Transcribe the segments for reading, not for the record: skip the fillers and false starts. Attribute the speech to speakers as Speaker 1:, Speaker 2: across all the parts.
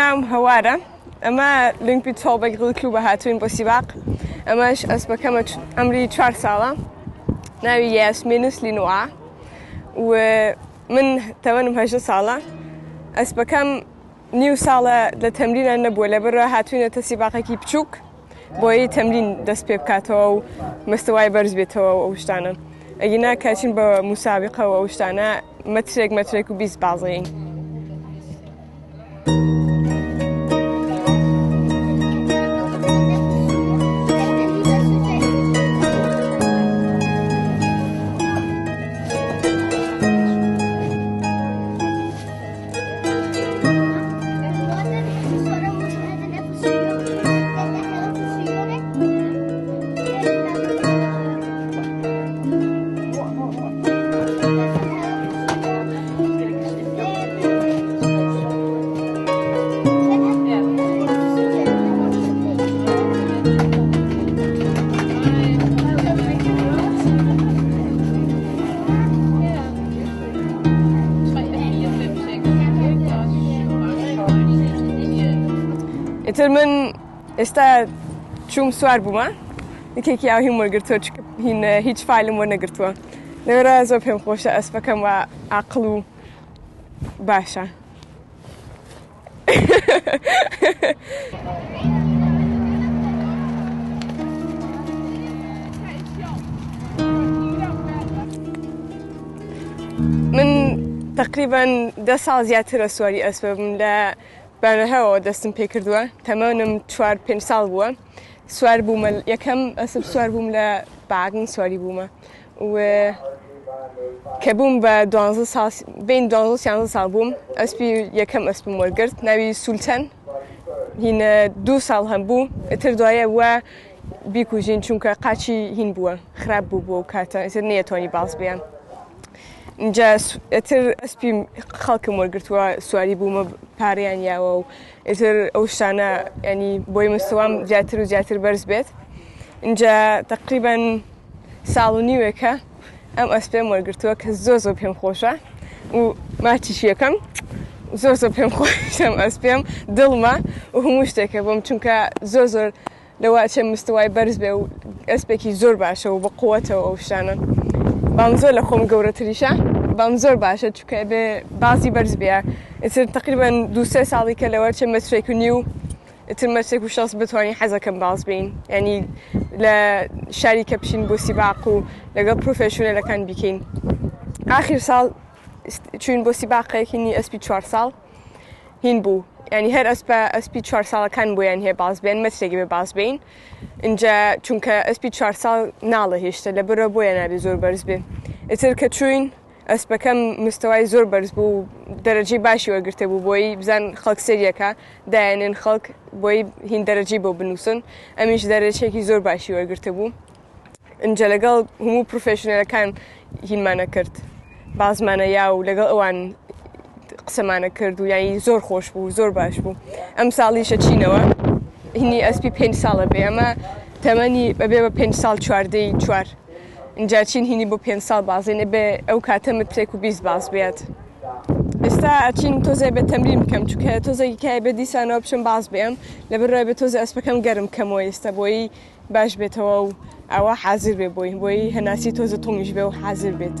Speaker 1: ناوم هەوارە. ئەمە لینگپی تۆڵبەک ڕیدکلوبە هاتوین بۆ سیباق. ئەمەش ئەسپەکەمە عەمری 4 ساڵە، ناوی یاسمینس لینوا و من تەمەنم 18 ساڵە. ئەسپەکەم نیو ساڵە لە تەمرینان نەبووە، لەبەرەوە هاتوینەتە سیباقێکی بچووک بۆی تەمرین دەست پێ بکاتەوە و مستەوای بەرز بێتەوە و ئەو شتانە. ئەگینا کاچین بە موسابقە و ئەو شتانە مەترێک مەترێک و 20 بازەین. ئیتر من ئێستا چووم سوار بوومە یەکێکی ئاو هیم وەرگرتووە، چونکە هین هیچ فایلم وەرنەگرتووە. لەوێرا زۆر پێم خۆشە ئەسپەکەم و عاقڵ و باشە. من تقریبا 10 ساڵ زیاترە سواری ئەسپە بووم. لە بانەهەوە دەستم پێ کردووە، تەمەنم 4-5 ساڵ بووە سوار بوومە. یەکەم ئەسپ سوار بووم لە باگن سواری بوومە و کە بووم بە 12 ساڵ، بین 12 13 ساڵ بووم، ئەسپی یەکەم ئەسپم وەرگرت ناوی سولتەن. هین 2 ساڵ هەم بوو، ئیتر دوایە وە بیکوژین چونکە قاچی هین بووە، خراپ بوو بۆ کاتە، ئیتر نەیەتوانی باز بیان. اینجا ئیتر ئەسپی خەڵکم وەرگرتووە، سواری بوومە، پارەیان یاوە و ئیتر ئەو شتانە، ینی بۆی مستەوام زیاتر و زیاتر بەرز بێت. اینجا تقریبا ساڵ و نیوێکە ئەم ئەسپێم وەرگرتووە کە زۆر زۆر پێم خۆشە و ماچیش یەکەم زۆر زۆر پێم خۆشە ئەم ئەسپێم، دڵمە و هەموو شتێکە بۆم، چونکە زۆر زۆر لەوە ئەچێ مستەوای بەرز بێ و ئەسپێکی زۆر باشە و بە قووەتەوە ئەو شتانە. بەڵام زۆر لە خۆم گەورەتریشە، بەڵام زۆر باشە چونکە بێ بازی بەرز بێ. ئیتر تقریبا 2-3 ساڵی کە لەوە چێ مەترێک و نیو، ئیتر مەترێک و 60 بتوانین حەزەکەم باز بین، یعنی لە شاری کە بچین بۆ سیباق و لەگەڵ پرۆفێشنەلەکان بیکەین. ئاخیر ساڵ چوین بۆ سیباقێکی نی ئەسپی 4 ساڵ هین بوو، یعنی هەر ئەسپە ئەسپی 4 ساڵەکان بۆیان هەیە باز بێن، مەترێکی بێ باز بین. اینجا چونکە ئەسپی 4 ساڵ ناڵە هێشتا لەبەرەوە بۆیان نابێ زۆر بەرز بێ. ئیتر کە چوین ئەسپەکەم مستەوای زۆر بەرز بوو، دەرەجەی باشی وەرگرتە بوو بۆی بزان خەڵک سەریەکە دایانێن خەڵک بۆی هین دەرەجەی بۆ بنووسن، ئەمیش دەرەجەیەکی زۆر باشی وەرگرتە بوو. اینجا لەگەڵ هەموو پرۆفێشنەلەکان هینمانە کرد، بازمانە یا و لەگەڵ ئەوان قسەمانە کرد و یعنی زۆر خۆش بوو، زۆر باش بوو. ئەم ساڵیشە چینەوە هینی ئەسپی 5 ساڵە بێ، ئەمە تەمەنی بەبێ بە 5 ساڵ 14 4. اینجا چین هینی بۆ 5 ساڵ بازێنێ بێ، ئەو کاتە مترێک و 20 باز بێت. ئێستا ئەچین تۆزێ بێ تەمرین بکەم، چونکە تۆزێکی کای بێ دیسانەوە بچم باز بێم، لەبەر بێ تۆزێ ئەسپەکەم گەرم کەمەوە ئێستا بۆی باش بێتەوە و ئەوە حازر بێ بۆی هەناسی تۆزە تۆنگیش بێ و حازر بێت.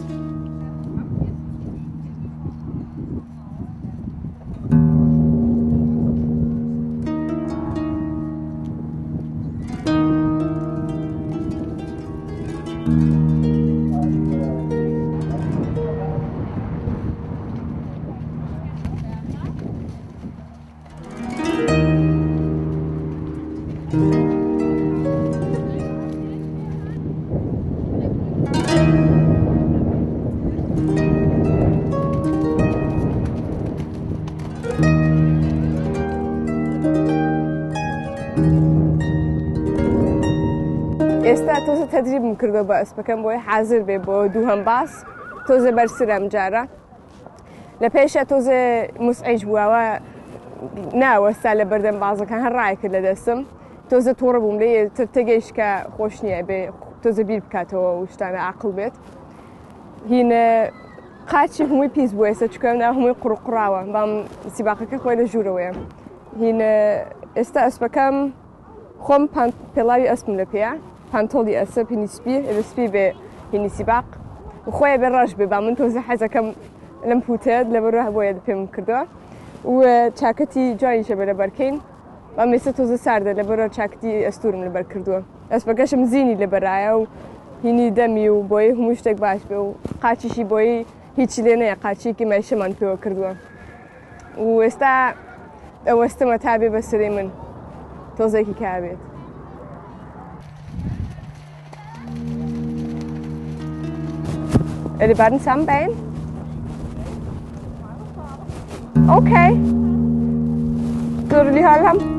Speaker 1: ئێستا تۆزە تەدریبم کردو بە ئەسپەکەم بۆی حازر بێ بۆ دووهەم باس. تۆزە بەرزتر ئەم جارە، لە پێشە تۆزێ مسعیج بووەوە ناوەستا لە بەردەم بازەکان، هەر ڕای کرد لە دەستم. تۆزە تووڕە بووم لێ، تر تێگەیشت کە خۆش نییە بێ تۆزە بیر بکاتەوە و شتانە عاقڵ بێت. هین قاچی هەمووی پیس بووە ئێستا، چونکە نا هەمووی قوڕقوڕاوە، بەڵام سیباقەکە خۆی لە ژوورەوەیە. هین ئێستا ئەسپەکەم خۆم پێڵاوی ئەسپم لە پێیە پانتۆڵی ئەسپ هینی سپی ئەبێ سپی بێ هینی سیباق و خۆی بێ ڕەش بێ با من تۆزە حەزەکەم لەم پوتێت لەبەرەوە بۆیە پێم کردووە و چاکەتی جوانیشە بێ لەبەرکەین بەڵام ئێستا تۆزە ساردە لەبەرەوە چاکەتی ئەستورم لەبەر کردووە ئەسپەکەشم زینی لەبەرایە و هینی دەمی و بۆیە هەموو شتێک باش بێ و قاچیشی بۆی هیچی لێ نەیە قاچیکی مایشەمان پێوە کردووە و ئێستا ئەوەستمە تا بێ بەسەری من تۆزێکی کابێت. Er det bare den samme bane? Okay. Gider du lige holde ham?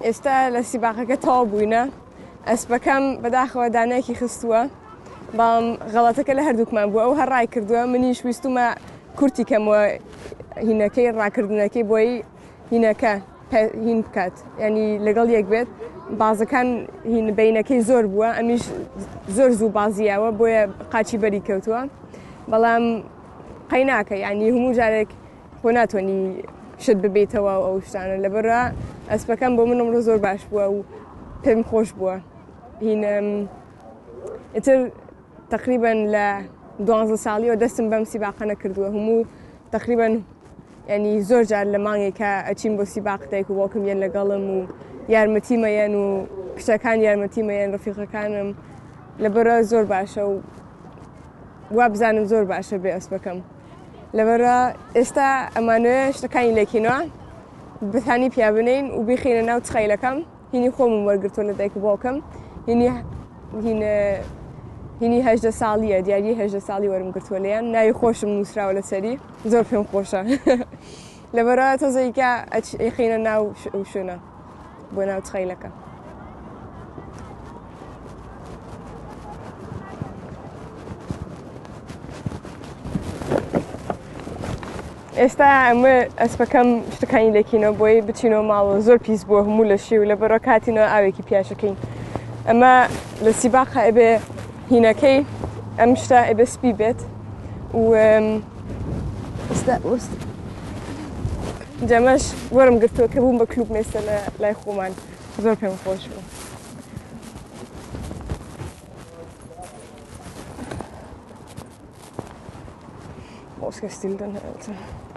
Speaker 1: ئێستا لە سیباقەکە تەواو بووینە ئەسپەکەم بەداخەوە دانایەکی خستووە بەڵام غەڵەتەکە لە هەردووکمان بووە ئەو هەر ڕای کردووە منیش ویستومە کورتی کەمەوە هینەکەی ڕاکردنەکەی بۆی هینەکە هین بکات ینی لەگەڵ یەک بێت بازەکان هین بینەکەی زۆر بووە ئەمیش زۆر زوو بازیاوە بۆیە قاچی بەری کەوتووە بەڵام قەیناکە ینی هەموو جارێک خۆ ناتوانی شت ببیتەوە و ئەو شتانە لەبەرە ئەسپەکەم بۆ من ئەمڕۆ زۆر باش بووە و پێم خۆش بووە هینم ئیتر تقریبا لە دوانزە ساڵیەوە دەستم بەم سیباقە نەکردووە هەموو تقریبا ینی زۆر جار لە مانگێکە ئەچین بۆ سیباق دایک و باوکم یەن لەگەڵم و یارمەتیمەیەن و کچەکان یارمەتیمەیەن ڕفیقەکانم لەبەرە زۆر باشە و وابزانم زۆر باشە بێ ئەسپەکەم لەبەرە ئێستا ئەمانەوێ شتەکانی لێکینەوە بەتانی پیا بنین و بیخینە ناو تخەیلەکەم هینی خۆمم وەرگرتووە لە دایک و باوکم هینی هینی هەژدە ساڵیە دیاری هەژدە ساڵی وەرم گرتووە لێیان ناوی خۆشم نووسراوە لەسەری زۆر پێم خۆشە لەبەرە تۆزێکە ئەیخینە ناو شوێنە بۆ ناو تخەیلەکە. ئێستا ئەمە ئەسپەکەم شتەکانی لێکینەوە بۆی بچینەوە ماڵەوە زۆر پیس بووە هەموو لەشی و لەبەرەوە کاتینەوە ئاوێکی پیاشەکەین ئەمە لە سیباقە ئەبێ هینەکەی ئەم شتە ئەبێ سپی بێت و ئێستا وەست جەمەش وەرم گرتووە کە بووم بە کلوب مێستە لە لای خۆمان زۆر پێم خۆش بوو. Hvor skal jeg stille den her altså?